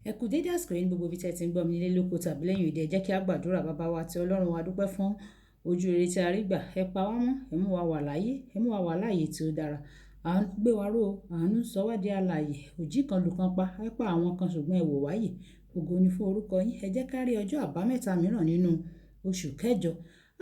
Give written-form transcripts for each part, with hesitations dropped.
Ẹ kú dédé àsìkò yìí ní gbogbo ibi tí ẹ ti ń gbọ́ mi nílé lóko tàbí lẹ́yìn odi. Ẹ jẹ́ kí a gbàdúrà. Baba wa àti Ọlọ́run wa, dúpẹ́ fún ojú rere tí a rí gbà. Ẹ pa wá mọ́, ẹ mú wa wà láyé, ẹ mú wa wà láàyè tí ó dára. Àánú gbé wa ró, àánú sọ wá di alààyè. Òjì kan lù kan pa, ẹ pa àwọn kan ṣùgbọ́n ẹ wò wá yè. Ògo ni fún orúkọ yín. Ẹ jẹ́ ká rí ọjọ́ àbámẹ́ta mìíràn nínú oṣù kẹjọ.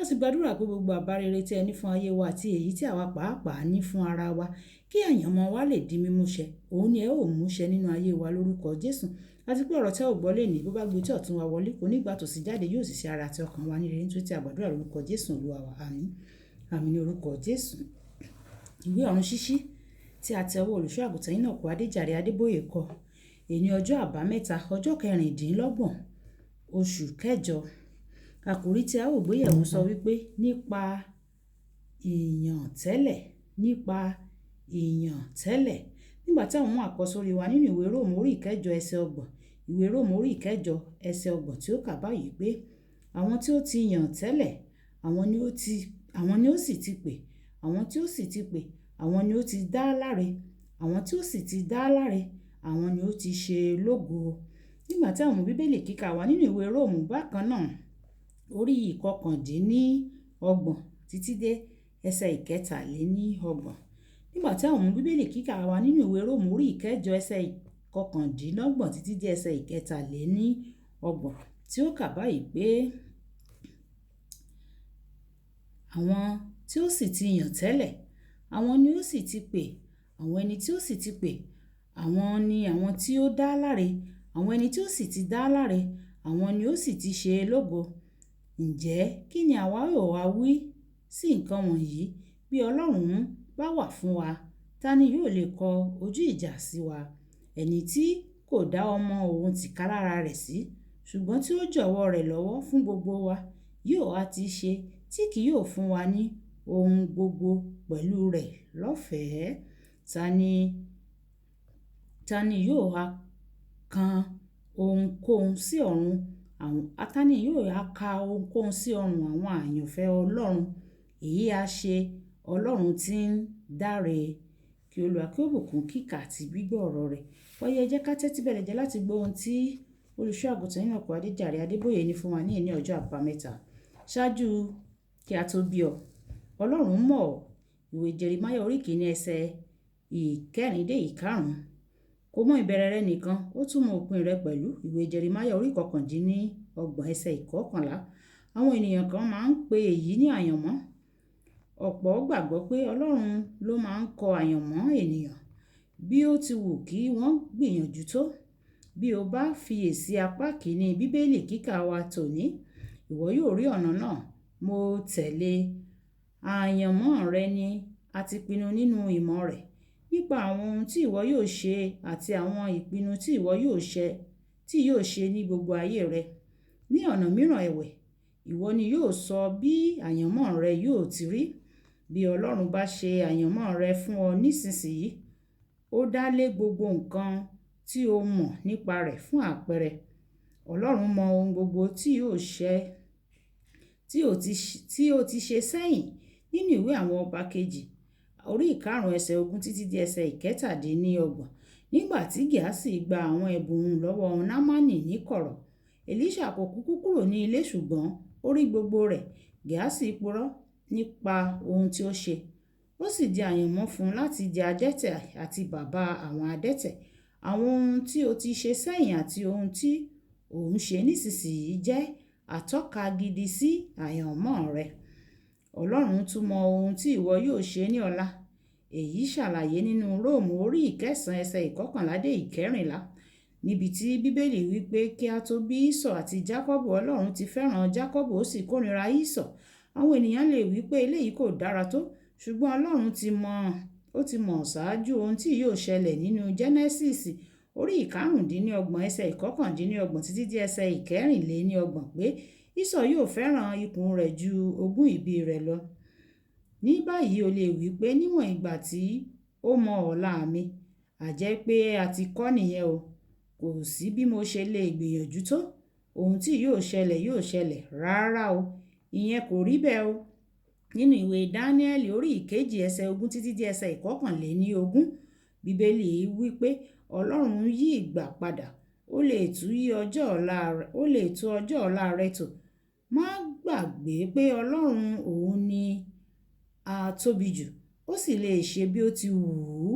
A sì gbàdúrà pé gbogbo àbá rere tí ẹ ní fún ayé wa àti èyí tí àwa pàápàá ní fún ara wa, kí àyànmọ́ wa lè di mímúṣẹ. Òun ni ẹ ó múṣẹ nínú ayé wa lórúkọ Jésù. Àti pé ọ̀rọ̀ tí ẹ ò gbọ́ lénìí, bó bá gbé tí ọ̀tún wa wọlé, kò ní gbà tòsí jáde, yóò sì ṣe ara àti ọkàn wa ní rere. Nítorí tí a gbàdúrà lórúkọ Jésù Olúwa wa. Àmín. Àmín ní orúkọ Jésù. Ìwé ọ̀run ṣíṣí tí a tẹ ọwọ́ olùṣọ́ àgùntàn Enoch Adéjàre Adébóyè kọ. Èní ọjọ́ àbámẹ́ta, ọjọ́ kẹrìndínlọ́gbọ̀n, oṣù kẹjọ. Àkòrí tí a ó gbé yẹ̀wò sọ wípé nípa ìyàntẹ́lẹ̀, nípa ìyàntẹ́lẹ̀. Nígbà tí àwọn mú àkọ́sórí wa nínú ìwé Róòmù orí ìkẹjọ ẹsẹ̀ ọgbọ̀n, ìwé Róòmù orí ìkẹjọ ẹsẹ̀ ọgbọ̀n tí ó kà báyìí pé àwọn tí ó ti yàn tẹ́lẹ̀, àwọn ni ó sì ti pè, àwọn tí ó sì ti pè, àwọn ni ó ti dá láre, àwọn tí ó sì ti dá láre, àwọn ni ó ti ṣe lógo. Nígbà tí àwọn Bíbélì kíkà wa nínú ìwé Róòmù bákan náà, orí ìkọkàndínníọgbọ̀n títí dé ẹsẹ̀ ìkẹtàléníọgbọ̀n. Nígbà tí àwọn Bíbélì kíkà wa nínú ìwé Róòmù orí ìkẹjọ ẹsẹ̀ ìkọkàndínlọ́gbọ̀n títí dé ẹsẹ̀ ìkẹtàléníọgbọ̀n tí ó kà báyìí pé àwọn tí ó sì ti yàn tẹ́lẹ̀, àwọn ni ó sì ti pè, àwọn ẹni tí ó sì ti pè, àwọn ni àwọn tí ó dá láre, àwọn ẹni tí ó sì ti dá láre, àwọn ni ó sì ti ṣe lógo. Ǹjẹ́ kí ni àwa ó wá wí sí nǹkan wọ̀nyí? Bí Ọlọ́run bá wà fún wa, ta ni yóò lè kọ ojú ìjà sí wa? Ẹni tí kò dá ọmọ òun tìkálára rẹ̀ sí, ṣùgbọ́n tí ó jọ̀wọ́ rẹ̀ lọ́wọ́ fún gbogbo wa, yóò ha ti ṣe tí kì yóò fún wa ní ohun gbogbo pẹ̀lú rẹ̀ lọ́fẹ̀ẹ́? Ta ni yóò ha kan ohunkóhun sí ọ̀run àwọn, ta ni yóò ha ka ohunkóhun sí ọ̀run àwọn àyànfẹ́ Ọlọ́run? Èyí ha ṣe Ọlọ́run tí ń dáre. Kí Olúwa kí ó bùkún kíkà àti gbígbọ́ ọ̀rọ̀ rẹ̀. Wáyé, ẹ jẹ́ ká tẹ́tí bẹ̀lẹ̀ jẹ́ láti gbọ́ ohun tí olùṣọ́ àgùntàn Enoch Adéjàre Adébóyè ní fún wa ní èní ọjọ́ àbámẹ́ta. Ṣáájú kí a tó bí ọ, Ọlọ́run mọ̀ ọ́. Ìwé Jeremáyà orí kìíní ẹsẹ̀ ìkẹrin dé ìkarùn-ún. Kò mọ ìbẹ̀rẹ̀ rẹ nìkan, ó tún mọ òpin rẹ pẹ̀lú. Ìwé Jeremáyà orí kọkàndínlọ́gbọ̀n ẹsẹ̀ ìkọkànlá. Àwọn ènìyàn kan máa ń pe èyí ní àyànmọ́. Ọ̀pọ̀ gbàgbọ́ pé Ọlọ́run ló máa ń kọ àyànmọ́ ènìyàn. Bí ó ti wù kí wọ́n gbìyànjú tó. Bí o bá fiyèsí apá kìíní Bíbélì kíkà wa tòní, ìwọ yóò rí ọ̀nà náà. Mo tẹ̀lé. Àyànmọ́ rẹ ni a ti pinnu nínú ìmọ̀ rẹ̀. Nípa àwọn ohun tí ìwọ yóò ṣe àti àwọn ìpinnu tí ìwọ yóò ṣe, tí yóò ṣe ní gbogbo ayé rẹ. Ní ọ̀nà mìíràn ẹ̀wẹ̀, ìwọ ni yóò sọ bí àyànmọ́ rẹ yóò ti rí. Bí Ọlọ́run bá ṣe àyànmọ́ rẹ fún ọ nísinsìnyí, ó dá lé gbogbo nǹkan tí o mọ̀ nípa rẹ̀ fún àpẹẹrẹ. Ọlọ́run mọ ohun gbogbo tí yóò ṣe, tí ó ti ṣe sẹ́yìn nínú ìwé àwọn ọba kejì, orí ìkarùn-ún ẹsẹ̀ ogún títí dé ẹsẹ̀ ìkẹtàdínníọgbọ̀n. Nígbà tí Gíhásì gba àwọn ẹ̀bùn lọ́wọ́ Námánì ní kọ̀rọ̀, Èlíṣà kò kúkú kúrò ní ilé ṣùgbọ́n ó rí gbogbo rẹ̀. Gíhásì purọ́ nípa ohun tí ó ṣe. Ó sì di àyànmọ́ fún un láti di adẹ́tẹ̀ àti bàbá àwọn adẹ́tẹ̀. Àwọn ohun tí ó ti ṣe sẹ́yìn àti ohun tí ò ń ṣe nísinsìnyí jẹ́ atọ́ka gidi sí àyànmọ́ rẹ. Ọlọ́run tún mọ ohun tí ìwọ yóò ṣe ní ọ̀la. Èyí ṣàlàyé nínú Róòmù orí ìkẹsàn ẹsẹ̀ ìkọkànlá dé ìkẹrìnlá. Níbi tí Bíbélì wí pé kí a tó bí Ísọ̀ àti Jákọ́bù, Ọlọ́run ti fẹ́ràn Jákọ́bù ó sì kórìíra Ísọ̀. Àwọn ènìyàn lè wí pé eléyìí kò dára tó, ṣùgbọ́n Ọlọ́run ti mọ̀, ó ti mọ̀ ṣáájú ohun tí yóò ṣẹlẹ̀ nínú Jẹ́nẹ́sísì orí ìkarùndínlọ́gbọ̀n ẹsẹ̀ ìkọkàndínlọ́gbọ̀n títí dé ẹsẹ̀ ìkẹrìnléníọgbọ̀n pé Ísọ̀ yóò fẹ́ràn ikùn rẹ̀ ju ogún ìbí rẹ̀ lọ. Ní báyìí o lè wí pé níwọ̀n ìgbà tí ó mọ ọ̀la mi, a jẹ́ pé a ti kọ́ nìyẹn o. Kò sí bí mo ṣe lè gbìyànjú tó, ohun tí yóò ṣẹlẹ̀ yóò ṣẹlẹ̀. Rárá o, ìyẹn kò rí bẹ́ẹ̀ o. Nínú ìwé Dáníẹ́lì orí ìkejì ẹsẹ̀ ogún títí dé ẹsẹ̀ ìkọkànléníogún, Bíbélì wí pé Ọlọ́run yí ìgbà padà. Ó lè tún yí ọjọ́ ọ̀la rẹ, ó lè tún ọjọ́ ọ̀la rẹ tò. Má gbàgbé pé Ọlọ́run òun ni a tóbi jù, ó sì lè ṣe bí ó ti wù ú.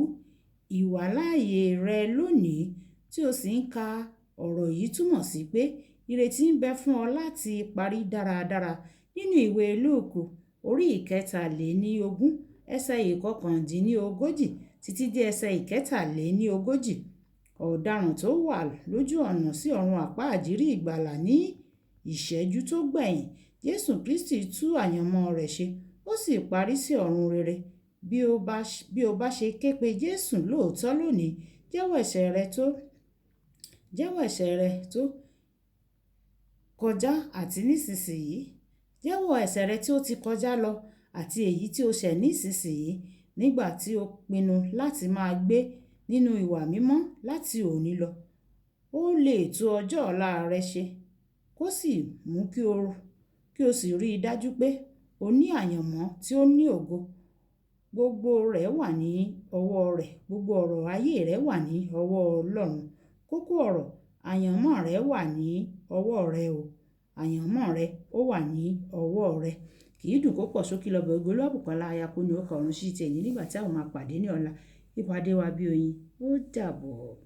Ìwàláàyè rẹ lónìí tí o sì ń ka ọ̀rọ̀ yìí túmọ̀ sí pé ìrètí ń bẹ fún ọ láti parí dáradára. Nínú ìwé Lúùkù orí 23, ẹsẹ̀ 39 títí dé ẹsẹ̀ 43, ọ̀daràn tó wà lójú ọ̀nà sí ọ̀run àpáàdì rí ìgbàlà ní ìṣẹ́jú tó gbẹ̀yìn. Jésù Kristi tú àyànmọ́ rẹ̀ ṣe, ó sì parí sí ọ̀run rere. Bí o bá ṣe ké pe Jésù lóòótọ́ lónìí, jẹ́wọ́ ẹ̀ṣẹ̀ rẹ tó kọjá àti nísinsìnyí. Jẹ́wọ́ ẹ̀ṣẹ̀ rẹ tí ó ti kọjá lọ àti èyí tí o ṣẹ̀ nísinsìnyí nígbà tí o pinnu láti máa gbé nínú ìwà mímọ́ láti òní lọ. Ó lè tún ọjọ́ ọ̀la rẹ ṣe kó sì mú kí o sì rí i dájú pé o ní àyànmọ́ tí ó ní ògo. Gbogbo rẹ̀ wà ní ọwọ́ rẹ̀, gbogbo ọ̀rọ̀ ayé rẹ wà ní ọwọ́ Ọlọ́run. Kókó ọ̀rọ̀, àyànmọ́ rẹ wà ní ọwọ́ rẹ o. Àyànmọ́ rẹ ó wà ní ọwọ́ rẹ. Kì í dùn kó pọ̀, ṣókí lọbẹ̀ oge. Olúwabùkọ́lá aya kú ní ó kọ ọ̀run sí ti ẹ̀yìn nígbà tí a ó máa pàdé ní ọ̀la. Ìpàdé wa bí oyin. Ó dàbọ̀.